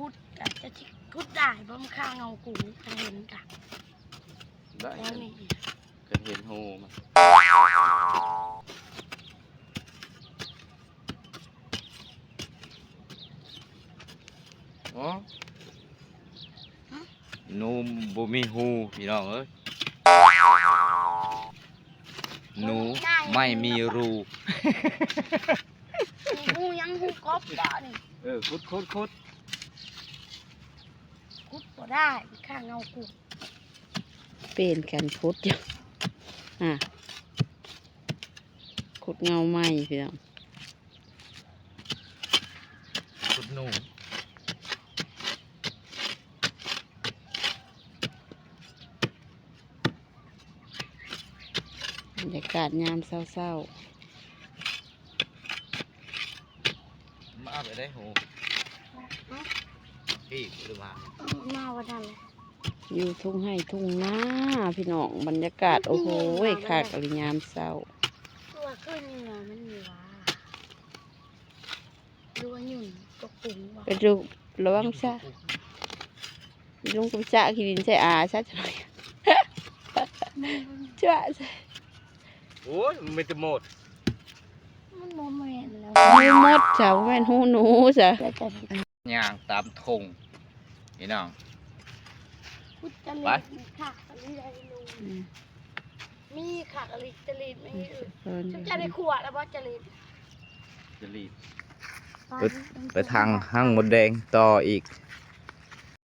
ຂຸດກະຈະຊິຂຸດໄດ້ບໍ່? ມັນຄາເງົາກູ ຄັນເຫັນກະ ໄດ້ ແລ້ວນີ້ ຄັນເຫັນຮູມັນ. ອໍ ຮະ? ໜູບໍ່ມີຮູ ພີ່ນ້ອງເອີຍ. ໜູໄມ່ມີຮູ. ມີຮູຫຍັງ? ຮູກົບເຈົ້ານີ້. ເອີ ຂຸດ ຂຸດ ຂຸດ. ຂຸດບໍ່ໄດ້ ມັນຄາເງົາກູ. ເປັນກັນຂຸດຢູ່ ອາ ຂຸດເງົາໃໝ່ ພີ່ນ້ອງ. ຂຸດໜູ. ບັນຍາກາດຍາມເຊົ້າໆ. ມາເອົາໄປໄດ້ໂຫ ພີ່ ຫຼືວ່າ ມາວ່ານັ້ນ ຢູ່ທົ່ງໄຮ່ທົ່ງນາ ພີ່ນ້ອງ. ບັນຍາກາດ ໂອ້ໂຫ ຄັກອີ່ຫຼີຍາມເຊົ້າ. ຕົວຂຶ້ນນີ້ນະ ມັນມີວ່າ ຫຼືວ່າຫຍຸ້ງຕົກປຸງວ່າ ໄປດູ ລະວັງຊະ ລົງກັບຊະຂີ້ດິນໃສ່ອາຊະຈັກໜ້ອຍ. ຈະ ໂອ້ຍ ມີແຕ່ມົດ. ມັນບໍ່ແມ່ນແລ້ວ ມີມົດຊະ ບໍ່ແມ່ນຫູໜູຊະ. ຍ່າງຕາມທົ່ງ ພີ່ນ້ອງ ອຸດຈະລິດ ໄປ ມີຄັກອີ່ຫຼີໃດລູກ. ອືມ ມີຄັກອີ່ຫຼີຈະລິດ ມີ ເອີ ເພິ່ນ ເຈົ້າໄດ້ຂົ້ວແລ້ວບໍ່ຈະລິດ? ຈະລິດ ໄປ ໄປທາງຮັງມົດແດງຕໍ່ອີກ.